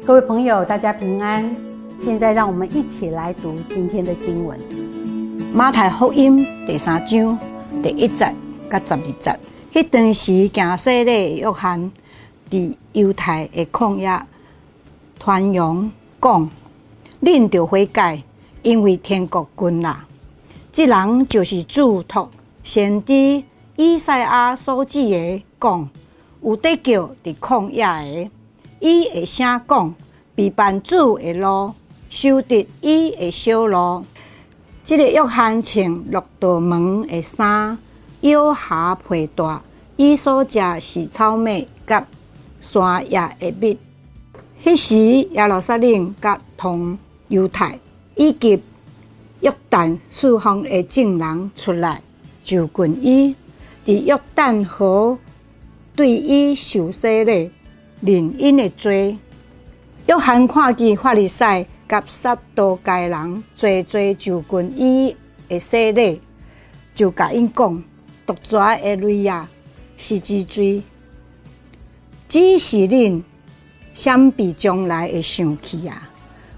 各位朋友，大家平安。現在讓我們一起來讀今天的經文。馬太福音第三章第一節佮12節。彼當時行洗禮的約翰佇猶太的曠野傳揚講：恁著悔改，因為天國近啦。這人就是主託先知以賽亞所指的講，有咧叫佇曠野的，伊的聲講，備辦主的路，修直伊的小路。這个約翰穿駱駝毛的衫，腰挾皮帶，伊所食是草麥佮山野的蜜。彼時耶路撒冷佮統猶太以及約旦四方的眾人出來就近伊，佇約旦河對伊受洗禮，認𪜶的罪。約翰看見法利賽佮撒都該人濟濟就近伊的洗禮，就共𪜶講：毒蛇的類仔，是之罪，指示恁閃避將來的生氣啊！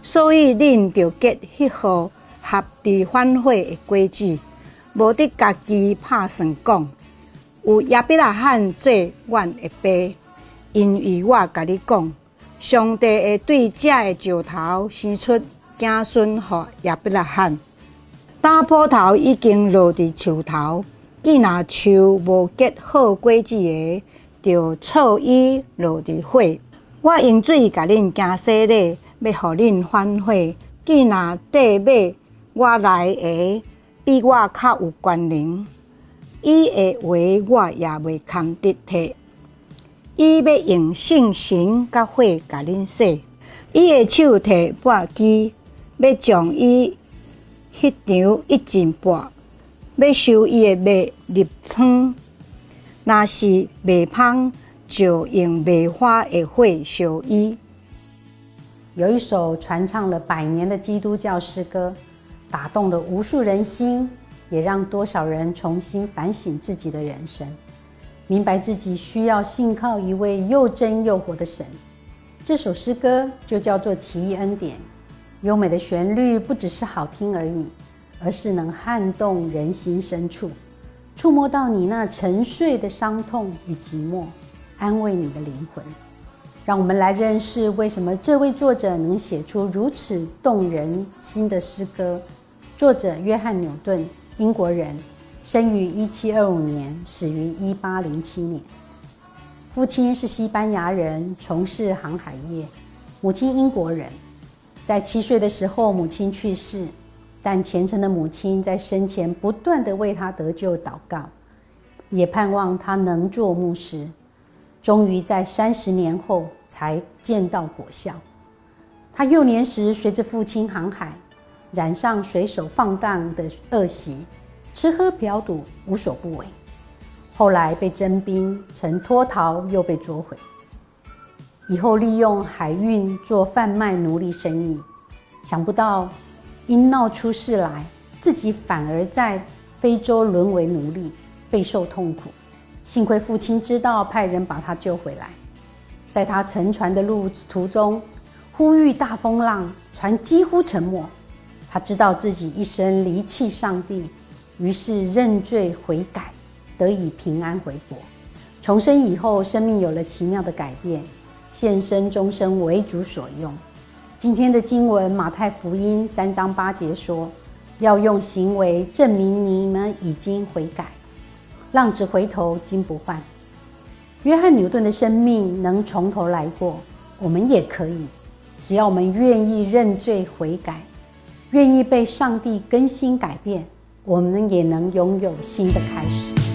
所以恁著結彼號合治反悔的果子，無得家己拍算講，有亞伯拉罕做阮的爸，因為我共你講，上帝會對這个石頭生出子孫予亞伯拉罕。打斧頭已經落佇樹頭，既若樹無結好果子的，就銼伊落佇火。我用水共恁行洗禮，欲予恁反悔。既若綴尾我來的，比我較有權能，伊的鞋我也袂堪得提。伊欲用聖神佮火共恁洗。伊的手提簸箕，欲將伊彼場一盡簸，欲收伊的麥入倉。若是麥芳，就用袂花的火燒伊。有一首傳唱了百年的基督教詩歌，打動了無數人心，也讓多少人重新反省自己的人生，明白自己需要信靠一位又真又活的神。這首詩歌就叫做《奇異恩典》，優美的旋律不只是好聽而已，而是能撼動人心深處，觸摸到你那沉睡的傷痛與寂寞，安慰你的靈魂。讓我們來認識為什麼這位作者能寫出如此動人心的詩歌。作者約翰牛頓，英國人，生於1725年，死於1807年。父親是西班牙人，從事航海業；母親英國人。在7歲的時候，母親去世，但虔誠的母親在生前不斷地為他得救禱告，也盼望他能做牧師。終於在30年後才見到果效。他幼年時隨着父親航海，染上水手放蕩的惡習，吃喝嫖賭無所不為。後來被徵兵，曾脫逃又被捉回。以後利用海運做販賣奴隸生意，想不到因鬧出事來，自己反而在非洲淪為奴隸，備受痛苦。幸虧父親知道，派人把他救回來。在他乘船的路途中，忽遇大風浪，船幾乎沉沒。他知道自己一生離棄上帝，於是認罪悔改，得以平安回國。重生以後，生命有了奇妙的改變，獻身終身為主所用。今天的經文馬太福音3章8節說：“要用行為證明你們已經悔改。”浪子回頭金不換。約翰牛頓的生命能從頭來過，我們也可以，只要我們願意認罪悔改，願意被上帝更新改變，我們也能擁有新的開始。